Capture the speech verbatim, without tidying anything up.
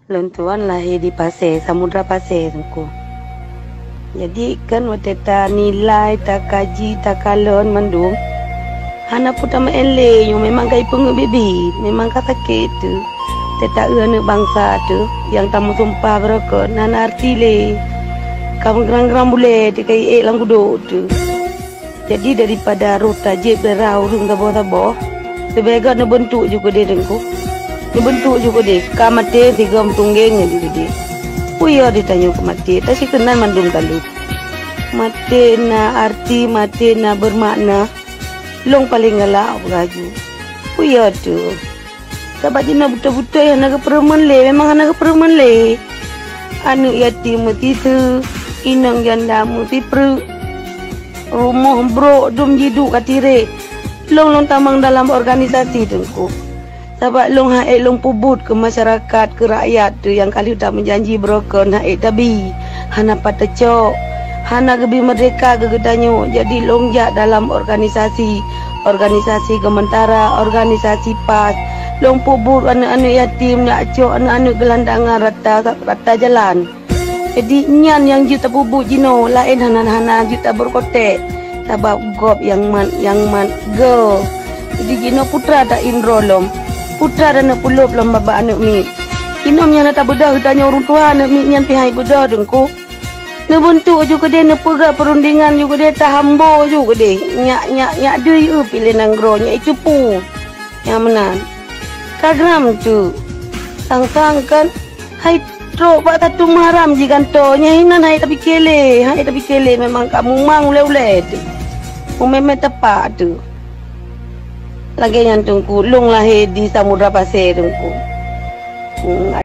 Lôn tuan lahé di Pasè, Samudra Pasè, Teungku. Jadi, kan watèe tanilai, takaji, takalon mandum, hana peue tameu'en lé, nyoe memang ka ipeungeut biet-biet, memang ka sakét teuh. Teuta eu aneuk bansa teuh nyang tameusumpah beurokon hana arti lé. Ka meugrang-grang bulèe teuh ka iék lam gudôk teuh. Jadi, daripada roh tajép darah ureueng saboh-saboh, leubeh gèt neubeuntuk ju keudéh, Teungku. Neubeuntuk ju keudéh, ka maté sigom tunggeng ju keudéh. Peue yo di tanyoe keu maté, tasikeunan mandum talu. Maté na arti, maté na beumakna. Lôn paléng galak peugah ju. Peue yo teuh? Sabab jinoe beutôi-beutôi hana geupeureumeun lé, memang hana geupeureumeun lé. Aneuk yatim meusiseue, inong janda meusipreuk, rumoh brok dum jiduek ka tirek. Lôn, lôn tamong dalam organisasi, Teungku. Sabab lôn han ék lôn peubuet keu masyarakat, keu rakyat teuh nyang ka lheueh tameujanji beurokon han ék tabi. Hana pat teucok, hana geubri meurdéhka keu geutanyoe. Jadi lôn jak dalam organisasi, organisasi Geumeuntara, organisasi pas. Lôn peubuet aneuk-aneuk yatim, neuk cok aneuk-aneuk geulandangan rata, rata jalan. Jadi nyan nyang jeuet tapeubuet jinoe, laén hana-hana jeuet tabeureukotek. Sabab gob nyang mat, nyang mat gob. Jadi jinoe putra ta indroe lom, putra ta neupeulob lom babah aneuk miet. Jinoe nyang na tabeudôh geutanyoe ureueng tuha, aneuk miet nyan pih han ibeudôh, Teungku. Neubeuntuk ju keudéh, neupeugah peurundingan ju keudéh, tahambo ju keudéh. Nyak, nyak, nyak deuh eu piléh nanggroe, nyak iceue peue. Nyang meunan. Ka gram teuh. Sang-sang kan hai trok bak satu Muharram jigantoe. Nyang inan han ék tapike lé, han ék tapike lé, memang ka mumang ulèe-ulèe teuh. Mumèe-mèe tepak teuh. Lagèe nyan, Teungku, lôn lahé di Samudra Pasè, Teungku. Hmm.